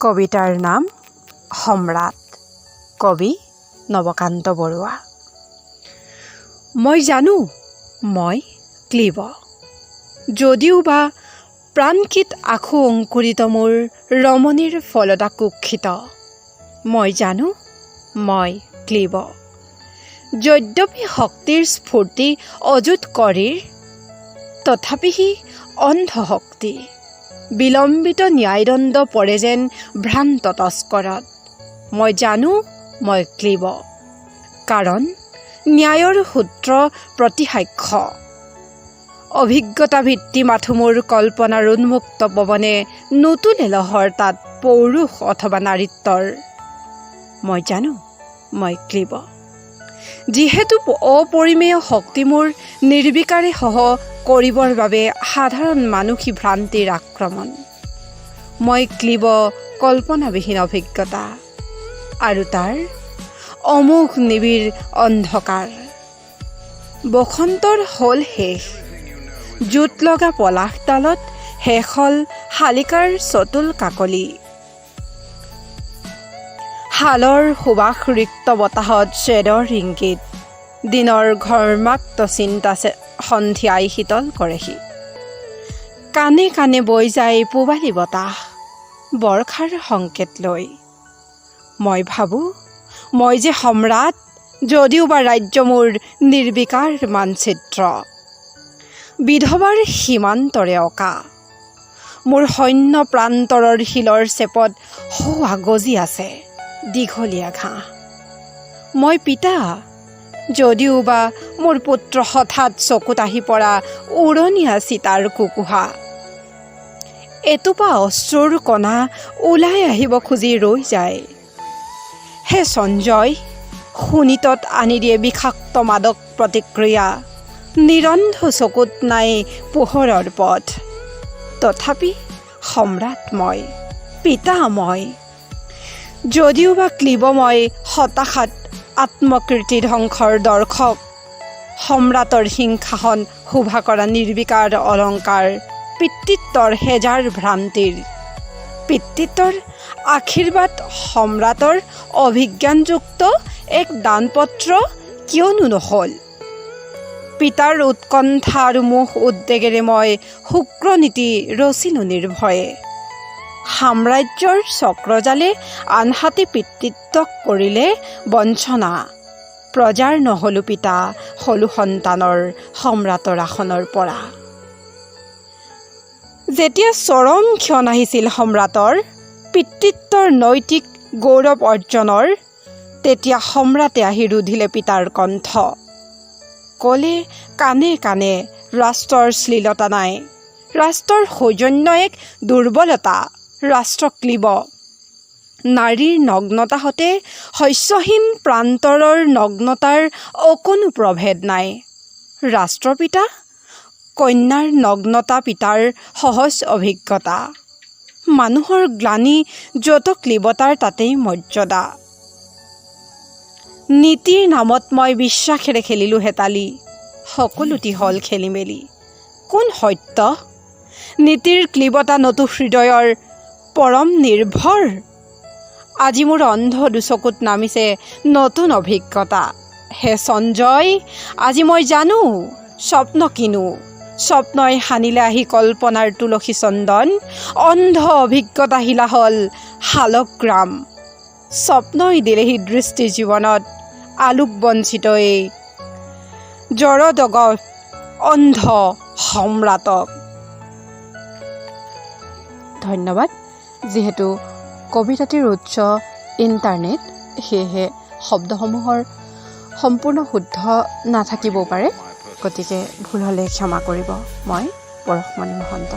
কবিতাৰ নাম সম্ৰাট, কবি নৱকান্ত বৰুৱা। মই জানো মই ক্লীৱ, যদিও বা প্ৰাণকীট আখু অংকুৰিত মোৰ ৰমণীৰ ফলদা কুক্ষিত। মই জানো মই ক্লীৱ, যদ্যপি শক্তিৰ স্ফূৰ্তি অযুত কৰীৰ, তথাপি সি অন্ধ শক্তি। বিলম্বিত ন্যায়দণ্ড পৰে যেন ভ্ৰান্ত তস্কৰত। মই জানো মই ক্লীৱ, কাৰণ ন্যায়ৰ সূত্ৰ প্ৰতিসাক্ষ্য। অভিজ্ঞতা ভিত্তি মাথো মোৰ কল্পনাৰ উন্মুক্ত পৱনে নোতোলে লহৰ তাত পৌৰুষ অথবা নাৰীত্বৰ। মই জানো মই ক্লীৱ, যিহেতু অপৰিমেয় শক্তি মোৰ নিৰ্বিকাৰে সহ কৰিবৰ বাবে সাধাৰণ মানসী ভ্ৰান্তিৰ আক্ৰমণ। মই ক্লীৱ কল্পনাবিহীন অভিজ্ঞতা আৰু তাৰ অমোঘ নিবিড় অন্ধকাৰ। বসন্তৰ হ'ল শেষ, জোঁট লগা পলাশডালত শেষ হ'ল শালিকাৰ চতুল কাকলি। শালৰ সুবাস ৰিক্ত বতাহত শ্বেদৰ ইংগিত। দিনৰ ঘৰ্মাক্ত চিন্তা সন্ধিয়াই শীতল কৰেহি। কাণে কাণে বৈ যায় পূবালী বতাহ বৰ্ষাৰ সংকেত লৈ। মই ভাবোঁ মই যে সম্ৰাট, যদিও বা ৰাজ্য মোৰ নিৰ্বিকাৰ মানচিত্ৰ বিধৱাৰ সীমান্তৰে অঁকা। মোৰ সৈন্য প্ৰান্তৰৰ শিলৰ চেপত সৌৱা গজি আছে দীঘলীয়া ঘাঁহ। মই পিতা, যদিও বা মোৰ পুত্ৰ হঠাৎ চকুত আহি পৰা উৰণীয়া চিতাৰ কুকুহা। এটোপা অশ্ৰুৰ কণা ওলাই আহিব খুজি ৰৈ যায়। হে সঞ্জয়, শোণিতত আনি দিয়ে বিষাক্ত মাদক প্ৰতিক্ৰিয়া। নিৰন্ধ চকুত নাই পোহৰৰ পথ। তথাপি সম্ৰাট মই, পিতা মই, যদিও বা ক্লীৱ মই হতাশাত আত্মকীৰ্তি ধ্বংসৰ দৰ্শক। সম্ৰাটৰ সিংহাসন শোভা কৰা নিৰ্বিকাৰ অলংকাৰ পিতৃত্বৰ হেজাৰ ভ্ৰান্তিৰ। পিতৃত্বৰ আশীৰ্বাদ সম্ৰাটৰ অভিজ্ঞানযুক্ত এক দানপত্ৰ কিয়নো নহ'ল? পিতাৰ উৎকণ্ঠা আৰু মোহ উদ্বেগেৰে মই শুক্ৰনীতি ৰচিলোঁ নিৰ্ভয়ে। সাম্ৰাজ্যৰ চক্ৰজালে আনহাতে পিতৃত্বক কৰিলে বঞ্চনা। প্ৰজাৰ নহলো পিতা, হলো সন্তানৰ সম্ৰাটৰ আসনৰ পৰা। যেতিয়া চৰম ক্ষণ আহিছিল সম্ৰাটৰ পিতৃত্বৰ নৈতিক গৌৰৱ অৰ্জনৰ, তেতিয়া সম্ৰাটে আহি ৰুধিলে পিতাৰ কণ্ঠ। ক'লে কাণে কাণে, ৰাষ্ট্ৰৰ শ্লীলতা নাই, ৰাষ্ট্ৰৰ সৌজন্য এক দুৰ্বলতা, ৰাষ্ট্ৰ ক্লীৱ। নাৰীৰ নগ্নতা সতে শস্যহীন প্ৰান্তৰৰ নগ্নতাৰ অকণো প্ৰভেদ নাই। ৰাষ্ট্ৰপিতা, কন্যাৰ নগ্নতা পিতাৰ সহজ অভিজ্ঞতা। মানুহৰ গ্লানি য'ত ক্লীৱতাৰ তাতেই মৰ্যাদা। নীতিৰ নামত মই বিশ্বাসেৰে খেলিলোঁ হেতালি, সকলোটি হ'ল খেলিমেলি। কোন সত্য? নীতিৰ ক্লীৱতা নতু হৃদয়ৰ পৰম নিৰ্ভৰ। আজি মোৰ অন্ধ দুচকুত নামিছে নতুন অভিজ্ঞতা। হে সঞ্জয়, আজি মই জানো স্বপ্ন কিনো। স্বপ্নই সানিলে আহি কল্পনাৰ তুলসী চন্দন। অন্ধ অভিজ্ঞতা শিলা হ'ল শালগ্ৰাম। স্বপ্নই দিলেহি দৃষ্টি জীৱনত আলোক বঞ্চিত এই জৰদগ অন্ধ সম্ৰাটক। ধন্যবাদ। যিহেতু কবিতাটিৰ উৎস ইণ্টাৰনেট, সেয়েহে শব্দসমূহৰ সম্পূৰ্ণ শুদ্ধ নাথাকিবও পাৰে। গতিকে ভুল হ'লে ক্ষমা কৰিব। মই পৰশমণি মহন্ত।